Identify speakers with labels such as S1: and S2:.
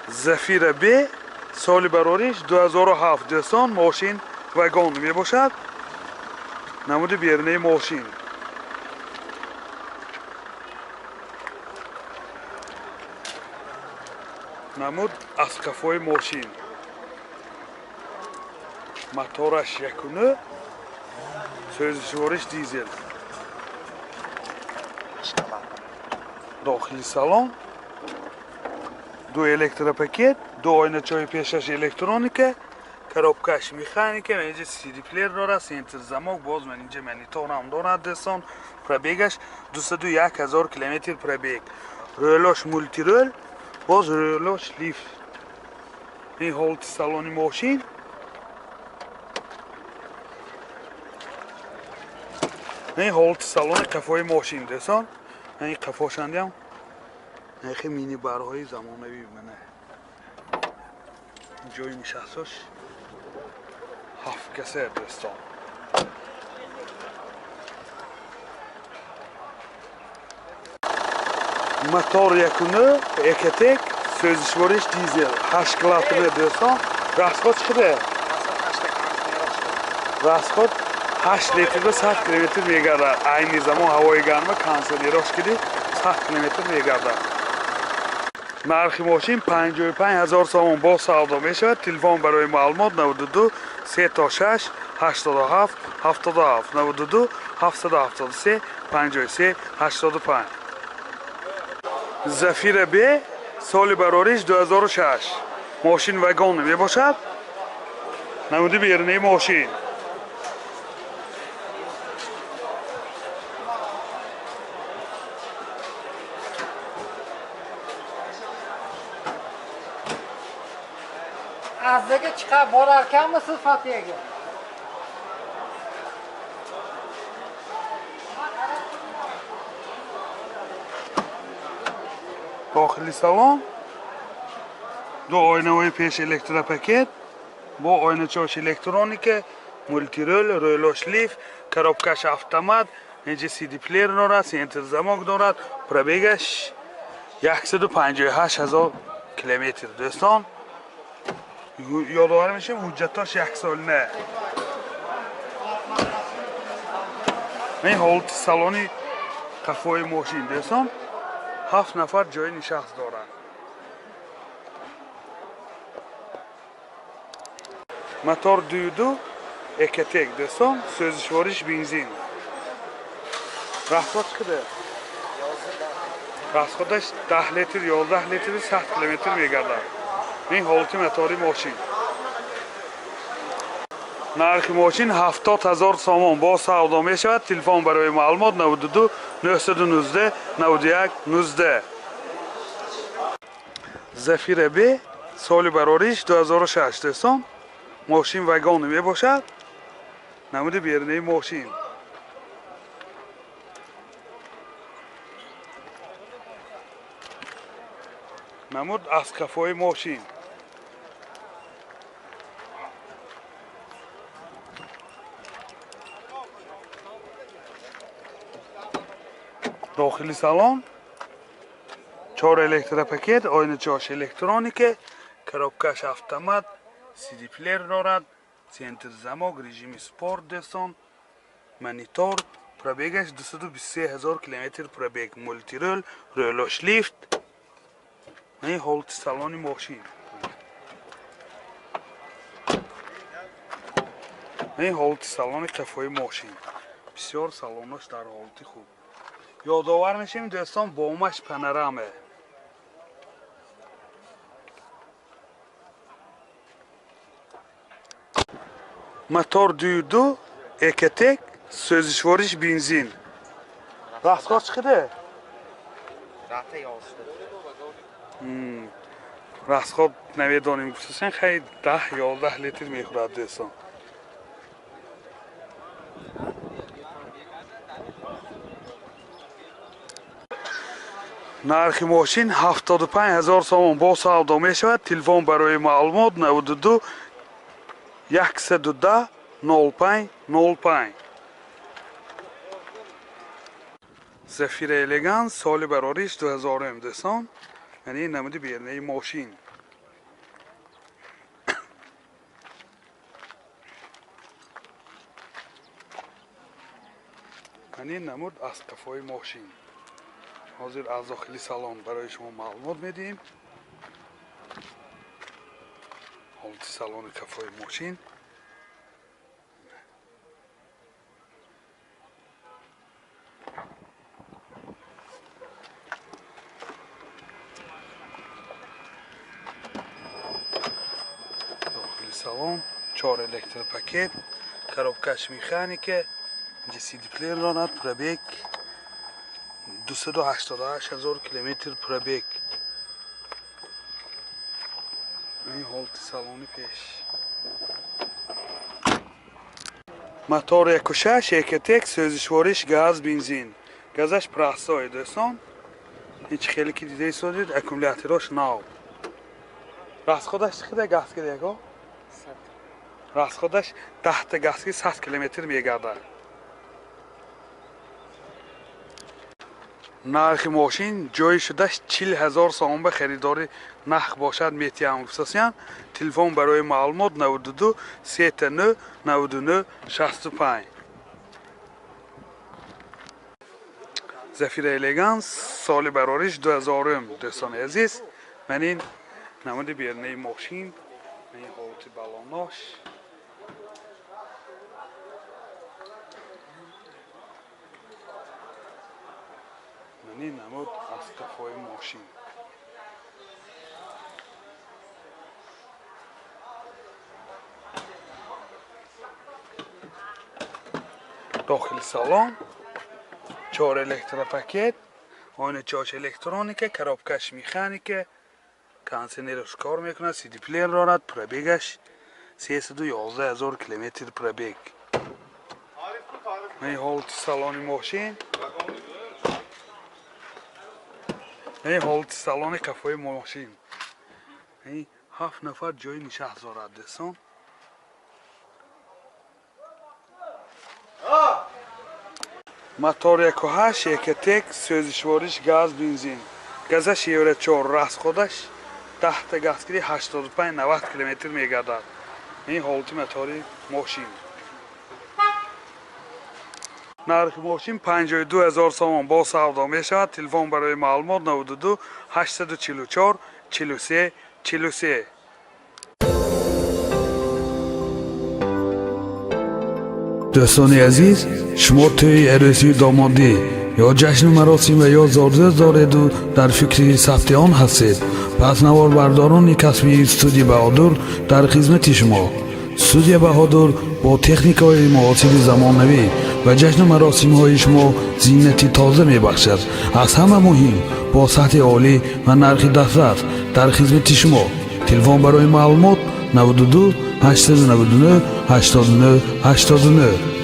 S1: Зафира Б соли барориш 2007 дӯстон, мошин вагон мебошад. Намуди берунаи мошин. Намуд аз қафои мошин. Мотораш 1.9, сӯзишвориш дизел. Дохили салон ду электропакет, ду ойначаҳои пешаш электроника, коробкаш механика, инҷа CD плеер дорад, центр замок, боз ман инҷа монитор ҳам дорад дӯстон. Пробегаш 201 ҳазор километр пробег. Рӯлош мултирӯл, боз рӯлош лифт. Ин ҳолати салони мошин. Ин ҳолати салони қафои мошин дӯстон. Ин қафошандиам хе мини-барҳои замонавӣ мана. Ҷои нишасташ 7 каса дӯстон. Мотор 1.9 Ecotec, сӯзишвориш дизел, 8 клапанӣ дӯстон. Расход чӣ қадар? Расход 8 литр ба 100 километр мегардад. Айни замон ҳавои гарма, кондиционерош киди 100 километр мегардад. Нархи мошин 55 ҳазор сомон бо савдо мешавад. Телефон барои маълумот 92 36 87 77 92 773 53 85. Зафира Б соли барориш 2006. Мошин вагон мебошад. Намуди берунаи мошин.
S2: Azzaga chiqar borarkanmisiz Fatiyaga?
S1: Дохили салон ду ойнаҳои пеш электропакет, бо ойначаҳош электроника, мултирӯл, рӯлош лифт, коробкаш автомат, инҷа CD плеер дорад, центр замок дорад. Пробегаш 158 ҳазор километр дӯстон. Ёдовар мешавем, ҳуҷҷатош яксолина. Ин ҳолати салони қафои мошин дӯстон. 7 нафар ҷои нишаст доранд. Мотор 2.2 Ecotec дӯстон, сӯзишвориш бензин. Расход чӣ қадар? Расходаш 10 литр, 11 литр 100 километр мегардад. Ин ҳолати мотори мошин. Нархи мошин 70 ҳазор сомон бо савдо мешавад. Телефон барои маълумот 92 919 91 19. Зафира Б соли барориш 2006 дӯстон. Мошин вагон мебошад. Намуди берунаи мошин. Намуд аз қафои мошин. Дохили салон 4 электропакет, ойначаҳош электроника, коробкаш автомат, CD плеер дорад, центр замок, режими спорт дӯстон, монитор, пробегаш 223 ҳазор километр пробег, мултирӯл, рӯлош лифт. Ин ҳолати салони мошин. Ин ҳолати салони қафои мошин. Бисёр салонош дар ҳолати хуб. Ёдовар мешавем дӯстон, бомаш панорама. Мотор 2.2 Ecotec, сӯзишвориш бензин. Расход чӣ қадар? Расход намедонем гуфтасен, хай 10-11 литр мехӯрад дӯстон. Нархи мошин 75 ҳазор сомон бо савдо мешавад. Телефон барои маълумот 92 110 05 05. Зафира Элеганс соли барориш 2000 дӯстон. Яъне намуди берунаи мошин. Ин намуд аз қафои мошин. Ҳозир аз дохили салон барои шумо маълумот медиҳем. Ҳолати салони қафои мошин. Дохили салон чор электропакет, коробкаш механика, инҷа CD-плеер дорад, пробег 288 ҳазор километр пробег. Ин ҳолати салони пеш. Мотор 1.6 Ecotec, сӯзишвориш газ, бензин. Газаш простой, дӯстон. Ин чӣ хеле ки дида истодед, аккумулятораш нав. Расходаш чӣ қадар газ кида? Расходаш 10 та газ ки 100 километр мегардад. Нархи мошин ҷои шудаш 40 ҳазор сомон ба харидори нах бошад метиҳам гуфтасиян. Телефон барои маълумот 92 39 99 65. Зафира Элеганс соли барориш 2000, дӯстони азиз. Ман ин намуди берунаи мошин, ин ҳолати балонош. Ин намуд аз қафои мошин. Дохили салон чор электропакет, оиначаош электроника, коробкаш механика, кондиционераш кор мекунад, CD-плеер дорад, пробегаш 311 ҳазор километр пробег. Ин ҳолати салони мошин. Ин ҳолати салони қафои мошин. Ин 7 нафар ҷои нишаст дорад, дӯстон. Мотор 1.8 Ecotec, сӯзишвориш газ, бензин. Газаш Евро 4, расходаш 10 та газ киди 85-90 километр мегардад. Ин ҳолати мотори мошин. Нархи мошин 52 ҳазор сомон бо савдо мешавад. Телефон барои маълумот 92 844 43 43. Дӯстони азиз, шумо тӯи арӯсии домодӣ ё ҷашну маросим ва ё зорзӯз дореду дар фикри сабти он ҳастед, пас наворбардорони касбии студия Баҳодур дар хизмати шумо. Студия Баҳодур бо техникаҳои муосири замонавӣ ва ҷашну маросимҳои шумо зинати тоза мебахшад. Аз ҳама муҳим, бо сатҳи олӣ ва нархи дастрас дар хизмати шумо. Телефон барои маълумот 92 899 89 89.